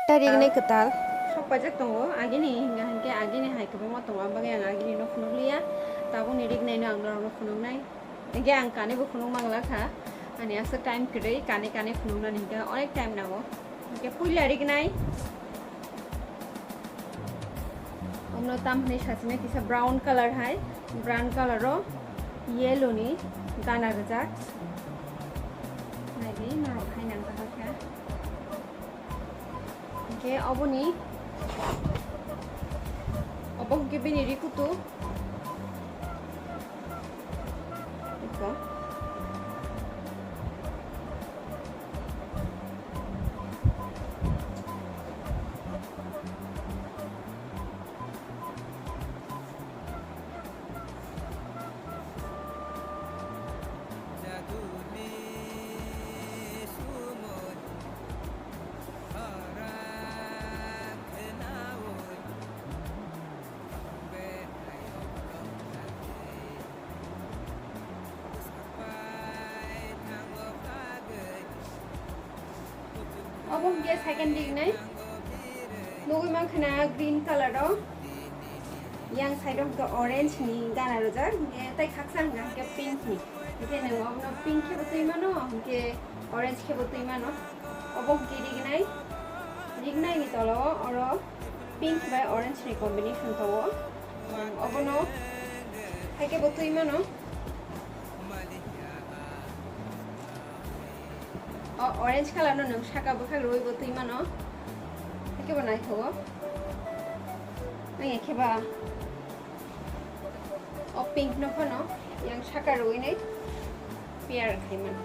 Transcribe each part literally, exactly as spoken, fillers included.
Tari gnai kwtal. Sok paijak tongo, agini hinga hinkhe agini hai kwbangma tongo, aboni bagwi ang agini no phunukliya. Tabukni rignai no ang norokno phunuknai. Hinkhe ang kani bo phunuk mangla kha. Ani aswk time kwrwi kani kani phunuknani hinkhe onek time nango. Hinkhe puila rignai. Omno tam hwnwi sachimai kisa brown color hai, brown color o yellow ni gana rijak. Naidi norok hai nang kha. Hinkhe oboni, obo hinkhe bini ri kutu. Iko. Obo hwnkhe second rignai. Nugwi mankha na green color o. Yang side o hwnkhe orange ni gana rijak. Hwnkhe tei khaksa hwnkha hwnkhe pink ni. Hwnkhe nwng obono pink khe bo twi mano, hwnkhe orange khe bo twi mano. Obo hwnkhe rignai. Rignai ni tola o oro pink bai orange ni combination tongo. Obono hai khe bo twi mano. O orange color no nwng saka bwkhak rwui bo twi mano. Hai khe bo naithogo. Ang khe ba o pink no phano yang saka rwui nai pair khai mano.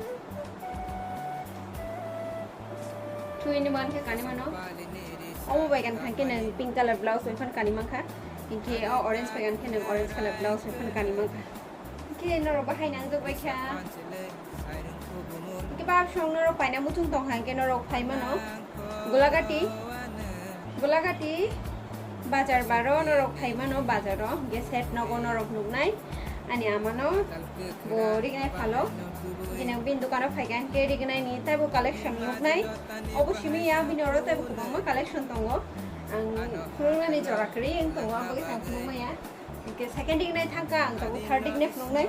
Thwini man khe kani mano. Omo bai gan khan khe nwng pink color blouse bai phano kani mankha. Hinkhe o orange bai gan khe nwng orange color blouse bai phano kani mankha. Hinkhe norok bahai nang jok bai kha. Hinkhe bap song norok paina muchung tong kha hinkhe norok phai mano. Golagati, Golagati bazar baro norok phai mano bazaro. Hinkhe set nogo norok nuknai. Ani amano bo rignai phalo. Bini bini dukano phaikha hinkhe rignai ni taibo collection nuknai. Obo simi ya bini oro taibo kwbangma collection tongo. Ang phunuknani jora kwrwi wng tongo, aboni thang phunukmaya. Hinkhe second rignai thangkha, ang tongo third rignai phunuknai.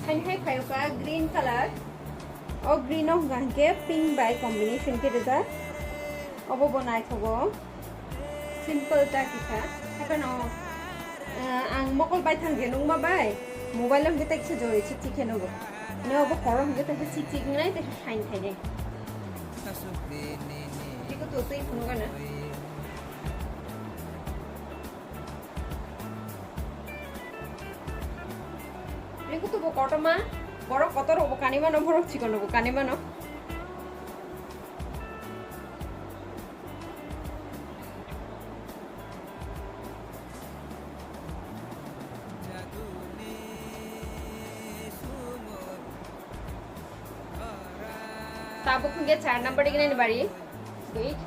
Haini hai phaiyokha green color. O green o hwnkha hinkhe pink bai combination khe rijak. Obo bo naithogo. Simple ta kisa. Haphano, eh, ang mokol bai thang je nungma bai. Mobile o hwnkhe teksa jori chik chik khe nugo. Ani obo horo hwnkhe teksa chik chik wngnai teksa shine khainai. Biko to twi phunukgana. Ringkutu bo kotorma, borok kotor bo kanimano, borok chikon bo kanimano. Tabuk hwnkhe char number rignai ni bari. Wait.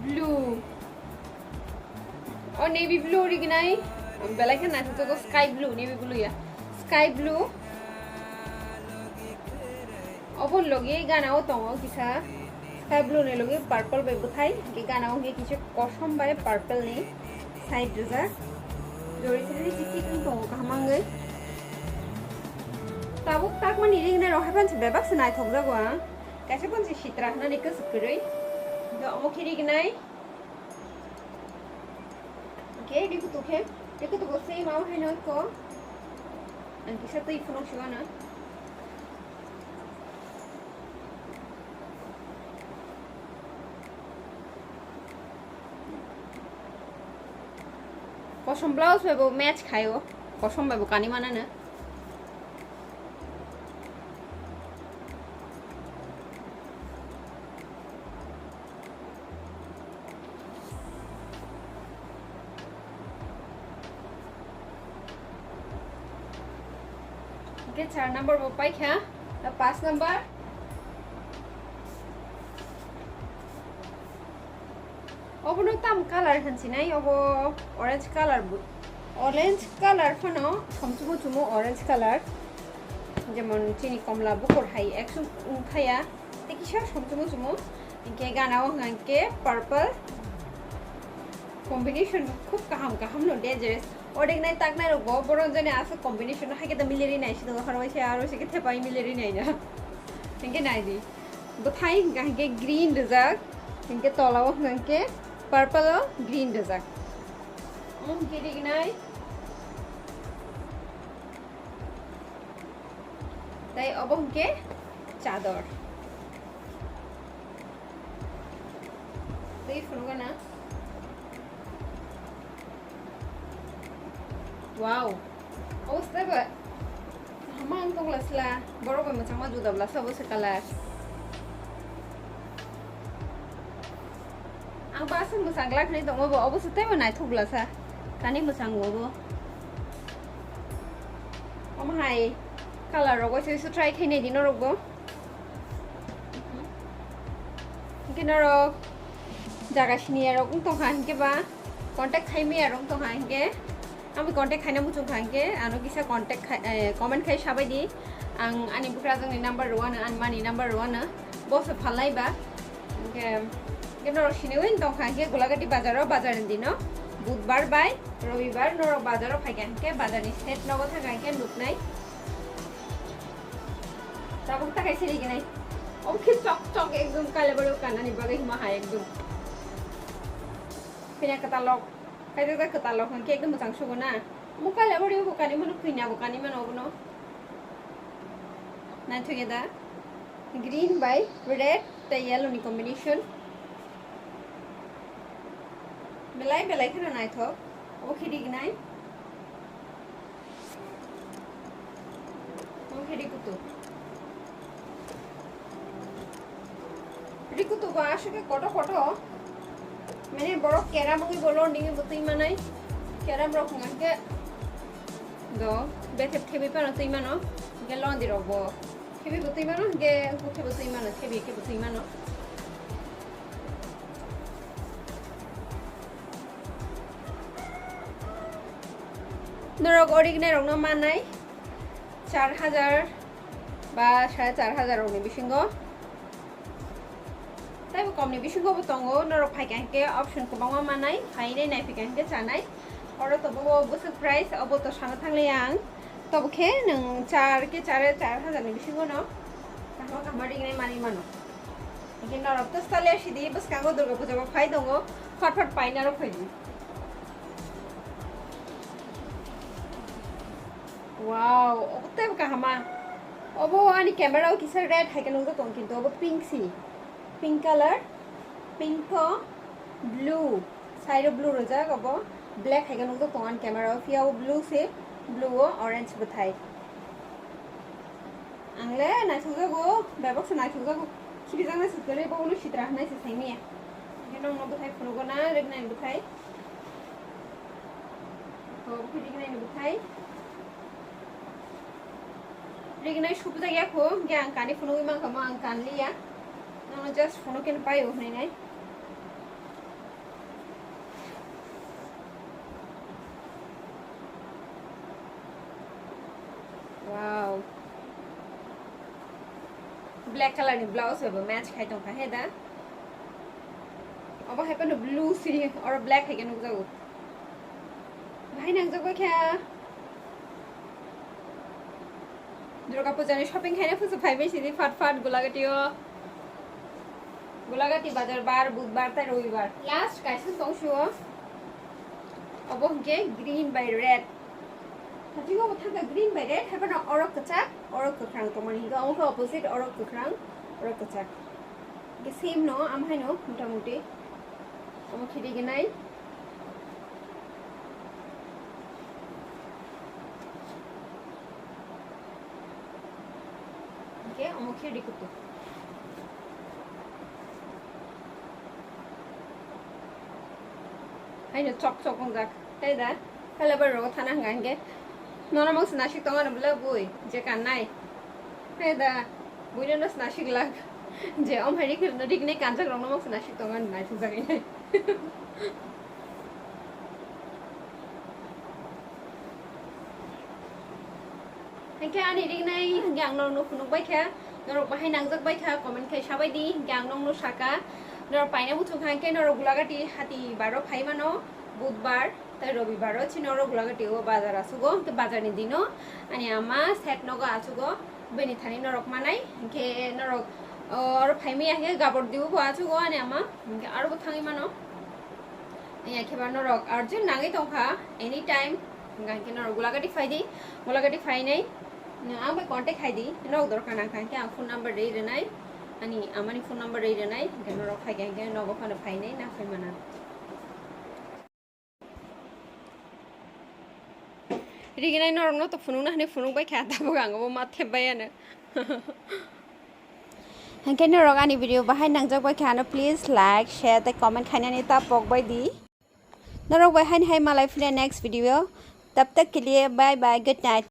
Blue. O navy blue rignai. Belai khe naithotok sky blue, navy blue ya. Sky blue. Obo logi gana o tongo kisa. Sky blue ni logi purple bai bwthai. Hwnkhe gana o hwnkhe kisa kosom bai purple ni. Side rijak. Jori side rijak khe tongo kaham wngwi. Tabuk takmani rignai rok hai phansi bebak se naithok jago ang. Kaisa phansi sitra hwnani kwchwk kwrwi. Hwnkhe omo khe rignai. Hwnkhe rikutu khe, rikutu bo same abo haino eko. Ang kisa twi phunuk sio ano. Kosom blouse bai bo match khaio, kosom bai bo kani manano. Hwnkhe char number bo paikha, ta paanch number. Obono tam color hinsinai, obo orange color bo, orange color phano somchumo chumo orange color. Jemon chini komla bukur hai eksu wngthaya, tei kisa somchumo chumo, hinkhe gana o hwnka hinkhe purple combination khub kaham kaham no dangerous. Odek nai tak nai rok bo boron jani aswk combination no hai khe da mileri nai si do, horo se aro se khe thepai mileri nai na. Hinkhe nai di. Bwthai hwnka hinkhe green rijak, hinkhe tola o hwnka hinkhe purple o green rijak. Omo hinkhe rignai. Tei obo hinkhe chador. Tei phunukgana. Wow. Obo se ba. Kaham ang tongla sla. Borok bai mwchangma juda bla sabo se color. Ang ba aswk mwchang glak hinwi tongma bo obo se teibo naithok bla sa. Kani mwchango bo. Omo hai color rok waisa waisa try khainai di norok bo. Hinkhe norok jaga siniya rok wng tongkha hinkhe ba contact khaimaya rok wng tongkha hinkhe, ang bai contact khaina muchung kha hinkhe ano kisa contact khai, eh, comment khai sabai di. Ang ani bukrajwkni number rwano, ani mani number rwano, bo se phalnai ba. Hinkhe, hinkhe norok siniwi wng tongkha hinkhe Gulagati bazaro, bazar ni dino budbar bai robibar norok bazaro phaikha hinkhe bazarni set nogo thangkha hinkhe nuknai. Tabuk ta kaisa riginai. Obo khe chok chok ekdom kailabari o kanani bagwi hima hai ekdom. Phiya kwtal rok, kaisa kwtal rok hwnkhe ekdom mwchang sugo na. Omo kailabari o bo kanwi mano, khwina bo kanwi mano obono. Naithok ya da? Green bai red tei yellow ni combination. Belai belai kheno naithok. Obo khe rignai. Obo khe rikutu. Rikutu bo aswk khe koto koto. Mane borok keram wngwi bo londingwi bo twi manai. Keram rok hwnkha khe do bethep thebwi phano twi mano. Hwnkhe londi rok bo. Khibi bo twi mano, hwnkhe hwnkhe bo twi mano, khibi khe bo twi mano. Norok original rokno mannai char hajar ba sare char hajar rokni bisingo. Taibo komni bisingo bo tongo, norok phaikha hinkhe option kwbangma mannai, phainai naiphikha hinkhe chanai. Oro to bo bwswk price, obo to sana thangliya ang. Tobo khe nwng char khe chare char hajar ni bisingo no kahma kahma rignai manwi mano. Hinkhe norok to style sidi bwskango Durga Puja bo phai tongo, fat fat paina rok phaidi. Wow, obo tei kahama. Obo ani camera o kisa red hai khe nukjak tongo, kintu obo pink si. Pink color, pink o blue, side o blue rijak, obo black hai khe nukjak tongo ani camera o, phiya o blue se, blue o orange bwthai. Ang le naithokjago, bebak se naithokjago, khirijak nai se kwrwi, bo hwnwi sitra hwnwi se saimanya. Hwnkhe nokno bwthai phunukgo na, rignai bwthai. Bo khe rignai ni bwthai. Rignai subjak ya kho, hwnkhe ang kani phunugwi mankha mo, ang kanliya. Nono just phunuk khe paio hwnwi nai. Wow. Black color ni blouse bai bo match khai tongkha he da. Obo hai phano blue si, oro black hai khe nukjago. Bahai nangjak bai khe. Durga Puja ni shopping khaina phusu phai bai sidi fat fat Gulagati o. Gulagati bazar bar, budbar tei robibar. Last kaisa tong sio. Obo hwnkhe green bai red. Hatingo bo thangkha green bai red, hai phano oro kwchak, oro kwkhwrang tongmani. Hinkhe omo khe opposite, oro kwkhwrang, oro kwchak. Hinkhe same no, am haino, mota moti. Omo khe rignai. Hinkhe omo khe rikutu. Haino chok chok wngjak. Tei da, kailabar rogo thana hwnka hinkhe. Nono mangsa nasik tongo ano bwlai bui, je kannai. Tei da, buino no nasik lak. Je om hai rik-, riknai kanjak rokno mangsa nasik tongo ano naithok jagwi nai. Hingke ani rignai hingke ang norokno phunuk bai kha, norok bahai nangjak bai kha, comment khai sabai di, hingke ang nokno saka, norok paina muchung kha, hingke norok Gulagati hati baro phai mano, Budbar tei Robibaro chini oro Gulagati o bazar achugo, hingke bazar ni dino ani ama set nogo achugo, bini thani norok manai, hingke norok, o, oro phai maya hingke Gabor Diu bo achugo ani ama, hingke aro bo thangwi mano. Ya, khe ba norok urgent nangwi tongkha, anytime, hingkha hingke norok Gulagati phai di, Gulagati phainai, nwng ang bai contact khai di, norok dorkar nangkha hingke ang phone number rwi rwnai, ani amani phone number rwi rwnai, hingke norok phaikha hingke nogo phano phainai, na phai mana. Riginai norokno to phunukna hwnwi phunuk bai kha, tabuk ang obo ma thep bai ano. Hingke norok ani video bahai nangjak bai kha ano, please like, share tei comment khainani ta pok bai di. Norok bai haini hai malai phina next video. Tab tak ke liye bye bye, good night.